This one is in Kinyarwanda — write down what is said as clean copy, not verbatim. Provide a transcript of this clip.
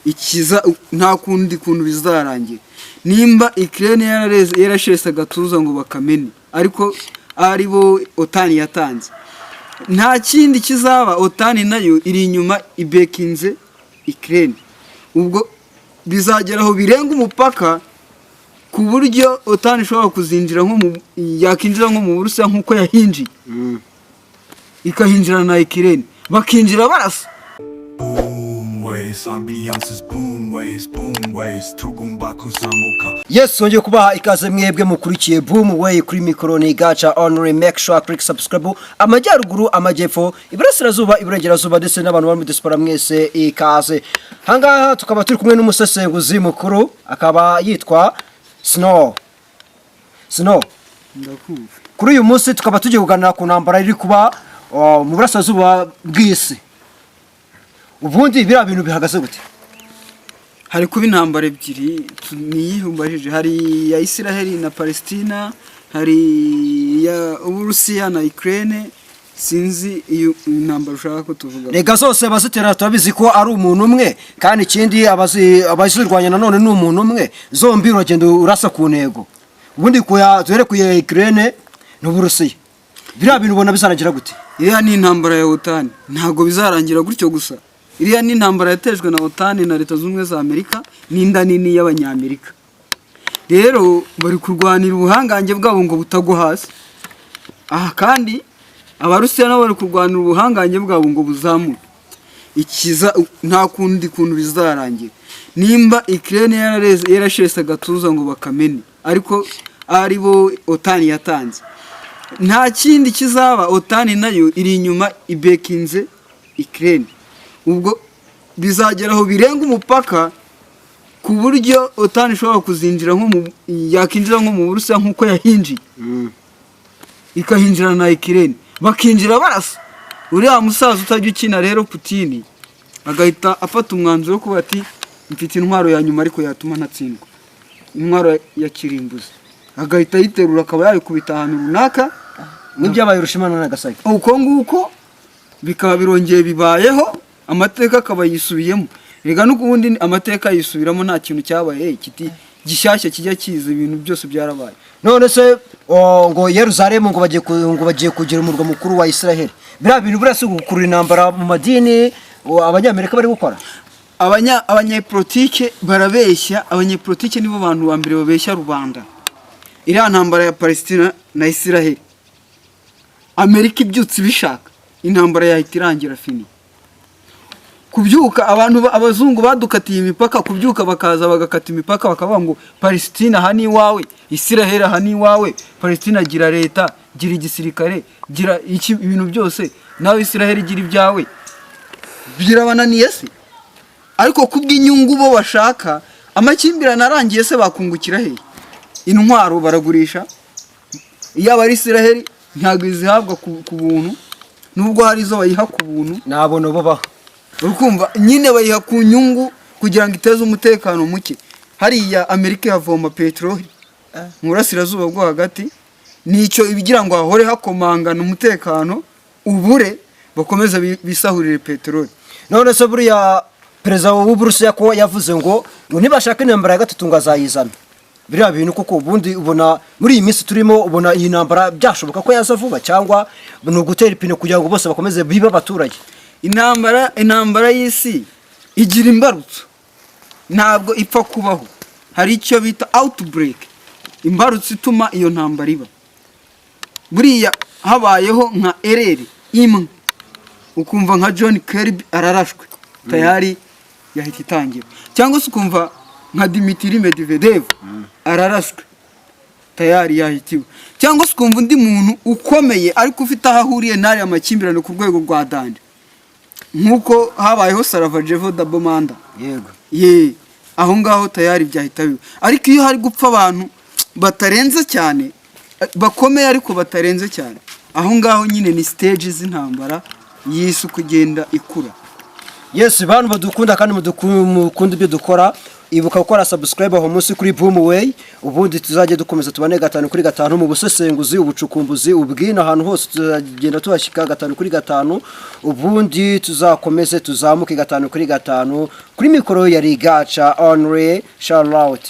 Ikiza nta kundi kuntu bizarangira nimba Ukraine yarashese agatuza ngo bakamene, ariko ari bo OTAN yatanze. Nta kindi kizaba, OTAN nayo iri inyuma ibekinze Ukraine. Ubwo bizagera aho birenga umupaka, ku buryo OTAN ishobora kuzinjira nko mu yakinjira nko mu Burusiya nk'uko yahinjiye, ikahinjira na Ukraine, bakinjira barasa. Boom ways, ambiances boom ways, boom ways, tugomba kuzamuka. Yes, wongeye kubaha ikaze mwebwe mukurikiye Boom Way. Kuri mikoro ni Gacha Only. Make sure click subscribe. Amajyaruguru, amajyepfo, iburasirazuba, iburengerazuba, ndetse n'abantu bari muri diaspora, mwese ikaze. Hangaha tukaba turi kumwe n'umusesenguzi mukuru, akaba yitwa Snow Snow. Ndakumva. Kuri uyu munsi tukaba tugiye kuganira ku ntambara iri kuba mu burasirazuba bw'isi. Ubundi biriya bintu bihagaze gute? Hari kuba intambara ebyiri. Niyihumbajije, hari iya Isiraheli na Palestina, hari iya Uburusiya na Ukraine. Sinzi iyo intambara ushaka ko tuvuga. Rega zose abazitera turabizi ko ari umuntu umwe, kandi ikindi abazirwanya nanone ni umuntu umwe. Zombi uragenda urasa ku ntego. Ubundi kuya duhere ku ya Ukraine n'Uburusiya, biriya bintu ubona bizarangira gute? Iriya ni intambara ya OTAN, ntabwo bizarangira gutyo gusa. Iriya ni intambara yatejwe na OTAN na Leta Zunze Ubumwe za Amerika n'inda nini y'Abanyamerika. Rero bari kurwanira ubuhangange bwabo ngo butagwa hasi aha, kandi Abarusiya nabo bari kurwanira ubuhangange bwabo ngo buzamuke. Ikiza nta kundi kuntu bizarangira nimba Ukraine yarashese agatuza ngo bakamene, ariko ari bo OTAN yatanze. Nta kindi kizaba, OTAN nayo iri inyuma ibekinze Ukraine. Ubwo bizagera aho birenga umupaka, ku buryo OTAN ishobora kuzinjira nko mu yakinjira nko mu Burusiya nk'uko yahinjiye, ikahinjira na Ukraine, bakinjira barasa. Uriya musaza utajya ukina rero, Putin, agahita afata umwanzuro wo kuba ati: "Mfite intwaro ya nyuma ariko yatuma ntatsindwa, intwaro ya kirimbuzi." Agahita ayiterura, akaba yayikubita ahantu runaka. Nk'ibyabaye Hiroshima na Nagasaki. Uko nguko bikaba birongeye bibayeho, amateka akaba yisubiyemo. Rega n'ubundi amateka yisubiramo, nta kintu cyabaye kiti gishyashya kijya kiza, ibintu byose byarabaye. None se ngo Yeruzalemu ngo bagiye kugira umurwa mukuru wa Israel, biriya bintu buriya si gukurura intambara mu madini Abanyamerika bari gukora? Abanyepolitike barabeshya. Abanyepolitike nibo bantu ba mbere babeshya rubanda. Iriya ntambara ya Palestina na Israel, Amerika ibyutse ibishaka, intambara yahita irangira, fini. Kubyuka abantu abazungu badukatiye imipaka, kubyuka bakaza bagakata imipaka, bakavuga ngo Palestina aha ni iwawe, Israel aha ni iwawe. Palestina gira leta, gira igisirikare, gira iki, ibintu byose, nawe Israel gira ibyawe. Birabananiye se? Ariko kubw'inyungu bo bashaka, amakimbirane arangiye se bakungukira he? Intwaro baragurisha. Yaba ari Israel, ntabwo izihabwa ku buntu, nubwo hari izo bayiha ku buntu. Ntabona bubaho. Urukumva nyine bayiha ku nyungu kugira ngo iteze umutekano muke hariya. Amerika ihavoma peteroli mu Burasirazuba bwo Hagati, nicyo ibigira ngo hahore hakomangana, umutekano ubure, bakomeze bisahurire peteroli. None se buriya perezida w'Uburusiya ko yavuze ngo nibashaka intambara ya gatatu ngo azayizana, biriya bintu koko ubundi ubona muri iyi minsi turimo, ubona iyi ntambara byashoboka ko yaza vuba, cyangwa ni ugutera ipine kugira ngo bose bakomeze bibe abaturage? Intambara y'isi igira imbarutso, ntabwo ipfa kubaho. Hari icyo bita outbreak, imbarutso ituma iyo ntambara iba. Buriya habayeho nka erreur imwe, ukumva nka John Kirby ararashwe, tayari yahita itangira, cyangwa se ukumva nka Dimitri Medvedev ararashwe, tayari yahita iba, cyangwa se ukumva undi muntu ukomeye ariko ufite aho ahuriye n'ariya makimbirane ku rwego rwa danger, nk'uko habayeho Sarajevo Double Murder. Ye, aho ngaho tayari byahita biba. Ariko iyo hari gupfa abantu batarenze cyane, bakomeye ariko batarenze cyane, aho ngaho nyine ni stage z'intambara y'isi uko igenda ikura. Yes, bantu badukunda kandi mukunda ibyo dukora. Ibuka gukora subscribe aho munsi kuri Boom Way, ubundi tuzajya dukomeza tubane 5 kuri 5 mu busesenguzi, ubucukumbuzi, ubwino, ahantu hose tuzagenda tubashyika 5 kuri 5, ubundi tuzakomeze tuzamuke 5 kuri 5. Kuri mikoro yari Gaca Only. Shout out.